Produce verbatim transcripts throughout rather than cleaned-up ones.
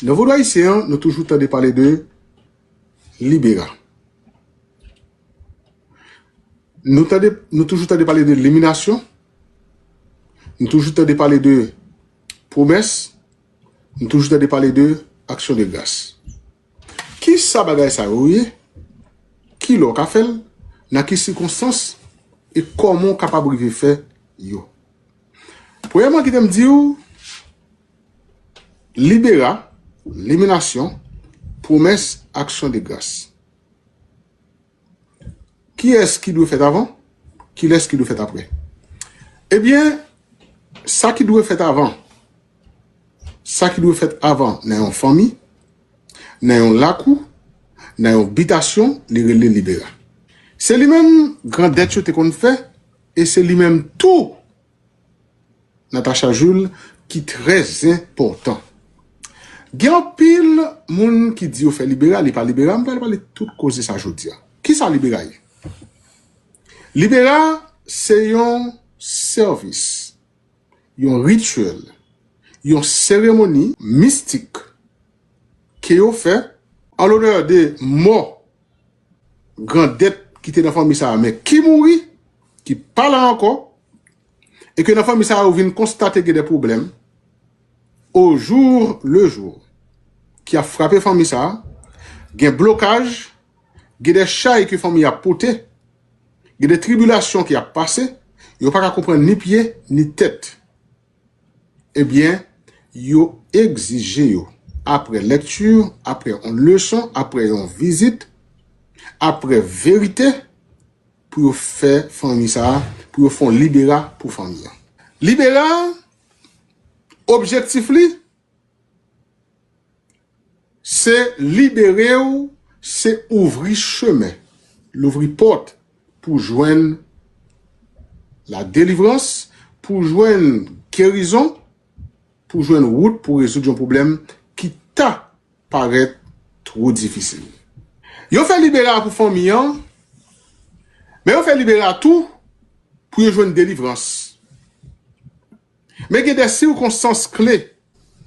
Nan vodou ayisyen an, nou toujou tande pale de libera. Nou tande, nou toujou tande pale de liminasyon. Nou toujou tande pale de pwomès. Nou toujou tande pale de aksyon de gras. Ki sa bagay sa yo ye? Ki lè w ka fè l? Nan ki sikonstans? E kòman w kapab rive fè yo? Premyèman, kite m di w, libera, liminasyon, pwomès, aksyon de gras. Kiyès ki dwe fèt avan? Kilès ki dwe fèt apre? Ebyen, sa ki dwe fèt avan, sa ki dwe fèt avan nan yon fanmi, nan yon lakou, nan yon bitasyon, li rele libera. Se li menm grandèt yo te konn fè, e se li menm tou Natacha Jules, ki trè enpòtan. Gen anpil moun ki di yo fè libera, li pa libera, m pral pale tout koze sa jodi a. Ki sa libera ye? Libera se yon sèvis, yon rityèl, yon seremoni mistik ke yo fè an lonè de mò grandèt ki te nan fanmi sa a, men ki mouri, ki pa la ankò, e ke nan fanmi sa a yo vin konstate gen de pwoblèm au jour le jour ki ap frape fanmi sa a, gen blokaj, gen de chay ke fanmi a pote, gen de tribilasyon ki ap pase, yo pa ka konprann ni pye, ni tèt. Ebyen, yo egzije yo, apre lèkti, apre yon leson, apre yon vizit, apre verite, pou yo fè fanmi sa a, pou yo fè yon libera pou fanmi an. Libera, objektif li, se libere w, se ouvri chemen, louvri pòt pou jwenn la delivrans, pou jwenn gerizon, pou jwenn wout pou rezoud yon pwoblèm ki ta parèt twò difisil. Yo fè libera pou fanmi an, men yo fè libera tou pou yo jwenn delivrans. Men gen de sikonstans kle,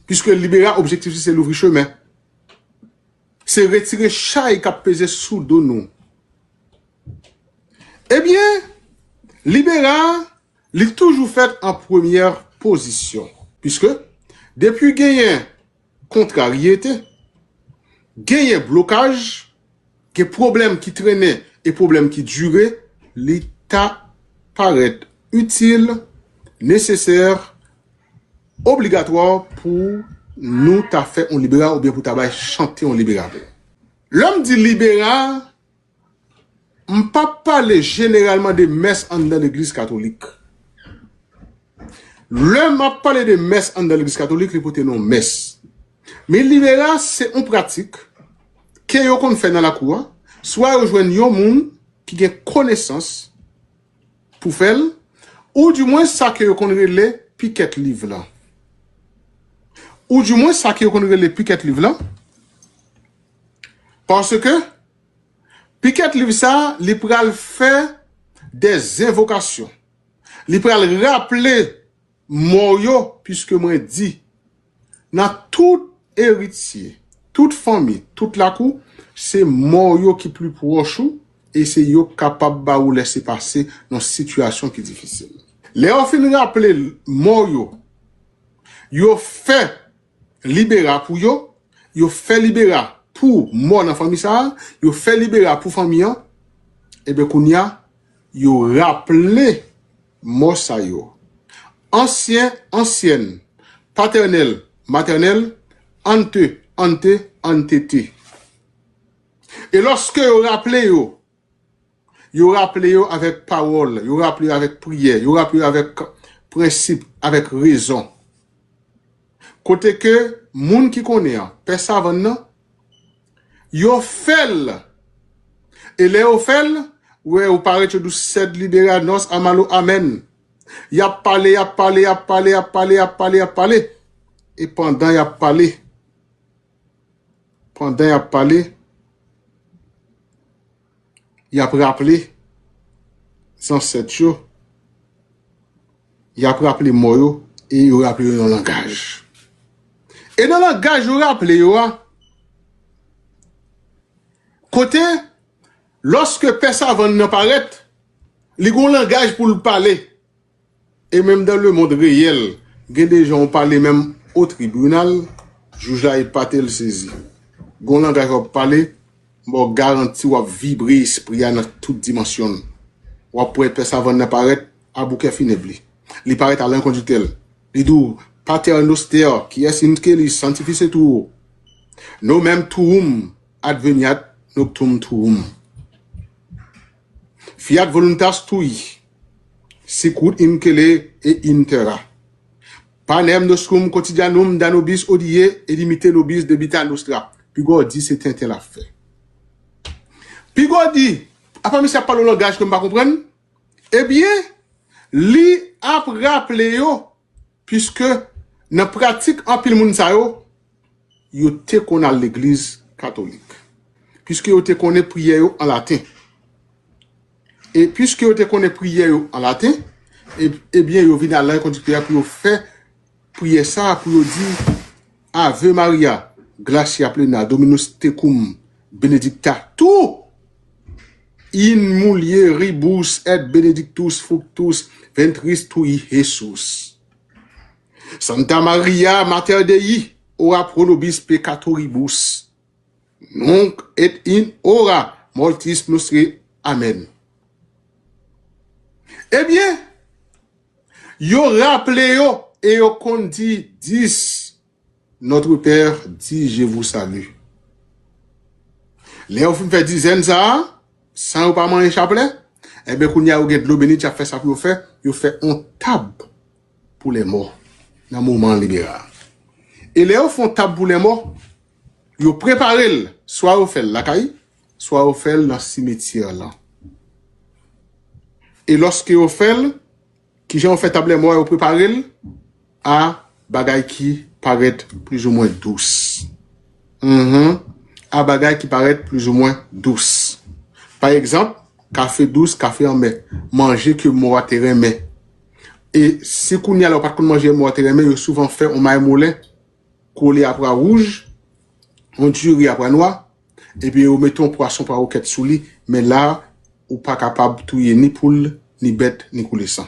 piske libera objektif li se louvri chemen. Se retire chay k ap peze sou do nou. Ebyen, libera, li toujou fèt an premyè pozisyon. Piske, depi genyen kontraryete, genyen blokaj, gen pwoblèm ki trennen e pwoblèm ki dire, li ta parèt itil, nesesè, obligatwa pou nou ta fè yon libera oubyen pou ta bay chante yon libera. Lè m di libera, m p ap pale jeneralman de mès anndan legliz katolik. Lè m ap pale de mès anndan legliz katolik, li pote non mès. Men libera se yon pratik ke yo konn fè nan lakou a, swa yo jwenn yon moun ki gen konesans pou fè l, oudimwen sa ke yo konn rele pikèt liv lan. Oudimwen sa ke yo konn rele pikèt liv lan, paske pikèt liv sa a, li pral fè de envokasyon. Li pral raple mò yo, piske mwen di, nan tout eritye, tout fanmi, tout lakou, se mò yo ki pli pwòch ou, e se yo k kapab ba ou lèsepase nan sitiyasyon ki difisil. Lè yo fin raple mò yo, yo fè libera pou yo, yo fè libera pou mò nan fanmi sa a, yo fè libera pou fanmi an, ebyen kounye a, yo raple mò sa yo. Ansyen, ansyèn, patènèl, matènèl, ante, ante, antete. E lòske yo raple yo, yo raple yo avèk pawòl, yo raple yo avèk priyè, yo raple yo avèk prensip, avèk rezon. Kote ke moun ki konnen an, pè savann nan, yo fè l. E lè yo fè l, ou wè, ou parèt yo dou sèd libera nos amalo amèn. Y ap pale, y ap pale, y ap pale, y ap pale, y ap pale, y ap pale. E pandan y ap pale, pandan y ap pale, y ap raple zansèt yo, y ap raple mò yo, e yo raple yo nan langaj. E nan langaj yo raple yo a, kote, lòske pè savann nan parèt, li gon langaj pou l pale. E menm dans le monde réel, gen de jan w pale menm o tribinal, jij la epate, l sezi. Gon langaj w ap pale, m ba w garanti w ap vibre espri a nan tout dimansyon l. W ap wè pè savann nan parèt a bouke finèb li. Li parèt a lankondiktè l. Li di w, Pater noster, qui es in caelis, sanctificetur nomen tuum, adveniat noctum tuum. Fiat voluntas tui, sicut in caelo et in terra. Panem nostrum quotidianum da nobis hodie, et dimitte nobis debita nostra. Piga w di se tenten l ap fè. Piga w di, apa misye ap pale yon langaj ke m pa konprann? Ebyen, li ap raple yo, piske nan pratik anpil moun sa yo, yo te konn al legliz katolik. Piske yo te konnen priyè yo an laten. E piske yo te konnen priyè yo an laten, e, ebyen, yo vin al lankondiktè a pou yo fè priyè sa a, pou yo di, Ave Maria, gratia plena, Dominus tecum, benedicta tu in mulieribus et benedictus fructus ventris tui, Jesus. Santa Maria, Mater Dei, ora pro nobis peccatoribus, nunc et in hora mortis nostrae. Amen. Ebyen, yo raple yo e yo konn di dis, Notre Père, dis, je vous salue. Lè yo fin fè dizèn sa a, san yo pa manyen chaplè, enben, kounye a, yo gen dlo beni, y ap fè sa pou yo fè, yo fè on tab pou lè mò nan moman libera. E lè yo fè on tab pou lè mò, yo prepare l, swa yo fè l lakay, swa yo fè l nan simetyè lan. E lòske yo fè l, kijan yo fè tab lè mò a, yo prepare l a bagay ki parèt plizoumwen dous. Mhm. A bagay ki parèt plizoumwen dous. Pa egzanp, kafe dous, kafe anmè, manje ke mò a te renmen. E si kounye a la ou pa t konn manje mò a te renmen, yo souvan fè on maymoulen kole a pwa wouj, on diri a pwa nwa, epi yo mete on pwason pwa wokèt sou li, men la, ou pa kapab touye ni poul, ni bèt, ni koule san.